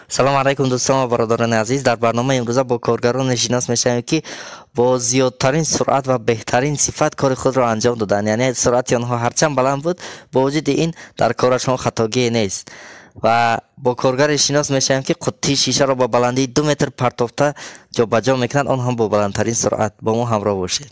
Салом алайкум дӯстон ва бародарони азиз. Дар барномаи имрӯза бо коргароне шинос мешавем, ки бо зиёдтарин суръат ва беҳтарин сифат кори худро анҷом доданд. Яъне суръати онҳо ҳарчанд баланд буд, бо вуҷуди ин дар корашон хатогие нест. Ва бо коргаре шинос мешавем, ки қуттии шишаро ба баландии 2 метр партофта ҷобаҷо мекунад, он ҳам бо баландтарин суръат. Бо мо ҳамроҳ бошед.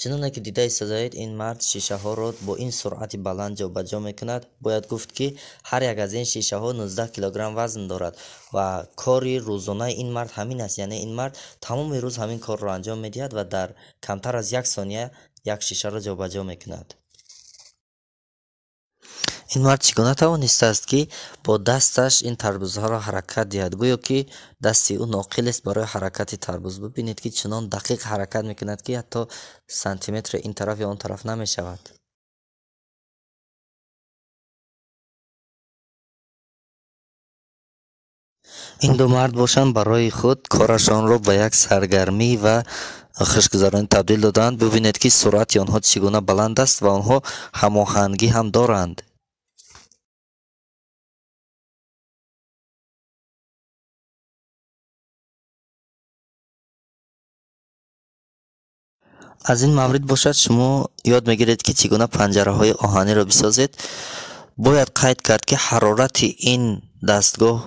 Чуноне ки дида истодаед, ин мард шишаҳоро бо ин суръати баланд ҷобаҷо мекунад. Бояд гуфт, ки ҳар як аз ин шишаҳо 19 килограмм вазн дорад ва кори рӯзонаи ин мард ҳамин аст. Яъне ин мард тамоми рӯз ҳамин корро анҷом медиҳад ва дар камтар аз як сония як шишаро ҷобаҷо мекунад. Ин мард чӣ гуна тавонистааст, ки бо дасташ ин тарбузҳоро ҳаракат диҳад? Гӯё ки дасти ӯ ноқил аст барои ҳаракати тарбуз. Бибинед, ки чунон дақиқ ҳаракат мекунад, ки ҳатто сантиметри ин тараф ё он тараф намешавад. Ин ду мард бошанд, барои худ корашонро ба як саргармӣ ва хушгузаронӣ табдил доданд. Бибинед, ки суръати онҳо чӣ гуна баланд аст ва онҳо ҳамоҳангӣ ҳам доранд. Аз ин маврид бошад, шумо ёд мегиред, ки чӣ гуна панҷараҳои оҳаниро бисозед. Бояд қайд кард, ки ҳарорати ин дастгоҳ,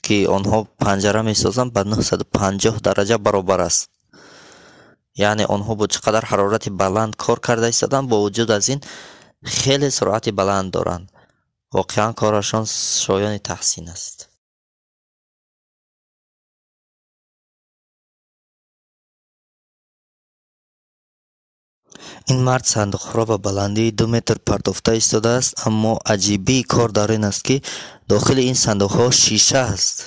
ки онҳо панҷара месозанд, ба 950 дараҷа баробар аст. Яъне онҳо бо чӣ қадар ҳарорати баланд кор карда истоданд, бо вуҷуд аз ин хеле суръати баланд доранд. Воқеан корашон шоёни таҳсин аст. Ин мард сандуқҳоро ба баландии 2 метр партофта истодааст, аммо аҷибии кор дар ин аст, ки дохили ин сандуқҳо шиша аст.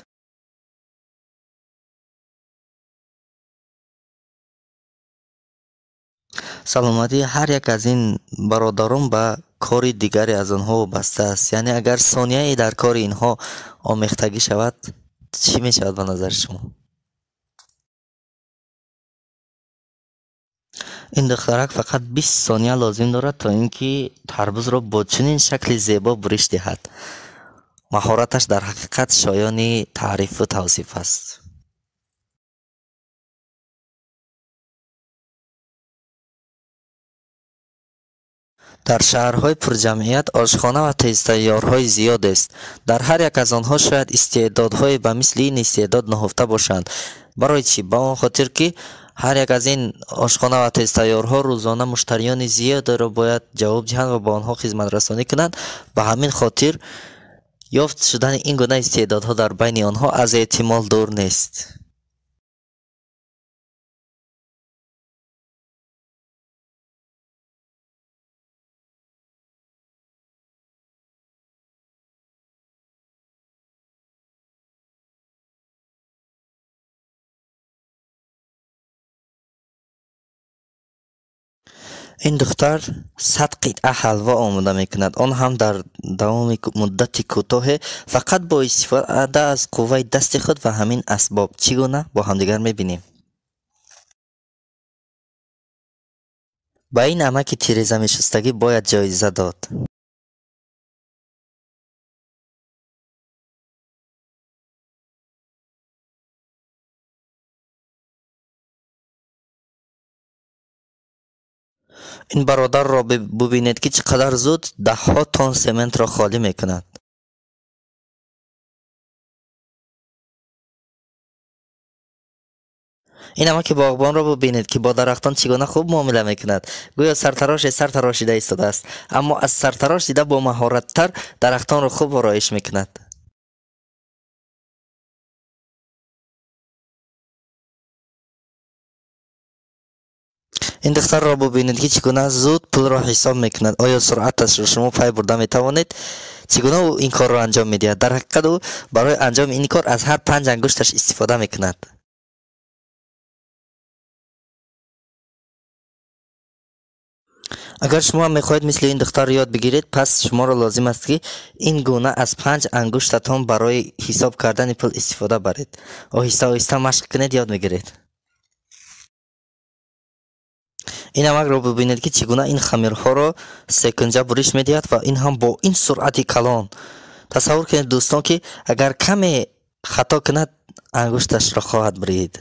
Саломатии ҳар як аз ин бародарон ба кори дигаре аз онҳо вобаста аст. Яъне агар сонияе дар кори инҳо омехтагӣ шавад, чӣ мешавад ба назари шумо? Ин духтарак фақат 20 сония лозим дорад, то ин ки тарбузро бо чунин шакли зебо буриш диҳад. Маҳораташ дар ҳақиқат шоёни таърифу тавсиф аст. Дар шаҳрҳои пурҷамъият ошхона ва тезтайёрҳои зиёдест. Дар ҳар як аз онҳо шояд истеъдодҳое ба мисли ин истеъдод нуҳуфта бошанд. Барои чӣ? Ба он хотир, ки ҳар як аз ин ошхона ва тезтайёрҳо рӯзона муштариёни зиёдеро бояд ҷавоб диҳанд ва ба онҳо хизматрасонӣ кунанд. Ба ҳамин хотир ёфт шудани ин гуна истеъдодҳо дар байни онҳо аз эҳтимол дур нест. Ин духтар 100 қитъа ҳалво омода мекунад, он ҳам дар давоми муддати кӯтоҳе, фақат бо истифода аз қувваи дасти худ ва ҳамин асбоб. Чӣ гуна? Бо ҳамдигар мебинем. Ба ин амаки тирезамешустагӣ бояд ҷоиза дод. Ин бародарро бубинед, ки чӣ қадар зуд даҳҳо тонн сементро холӣ мекунад. Ин амаки боғбонро бубинед, ки бо дарахтон чӣ гуна хуб муомила мекунад. Гӯё сартароше сар тарошида истодааст, аммо аз сартарош дида бо маҳораттар дарахтонро хуб ороиш мекунад. Ин духтарро бубинед, ки чӣ гуна зуд пулро ҳисоб мекунад. Оё суръаташро шумо пай бурда метавонед? Чӣ гуна ӯ ин корро анҷом медиҳад? Дар ҳақиқат ӯ барои анҷоми ин кор аз ҳар 5 ангушташ истифода мекунад. Агар шумо ҳам мехоҳед мисли ин духтар ёд бигиред, пас шуморо лозим аст, ки ин гуна аз 5 ангуштатон барои ҳисоб кардани пул истифода баред. Оҳиста оҳиста машқ кунед, ёд мегиред. Ин амакро бибинед, ки чӣ гуна ин хамирҳоро секунҷа буриш медиҳад ва ин ҳам бо ин суръати калон. Тасаввур кунед, дӯстон, ки агар каме хато кунад, ангушташро хоҳад бурид.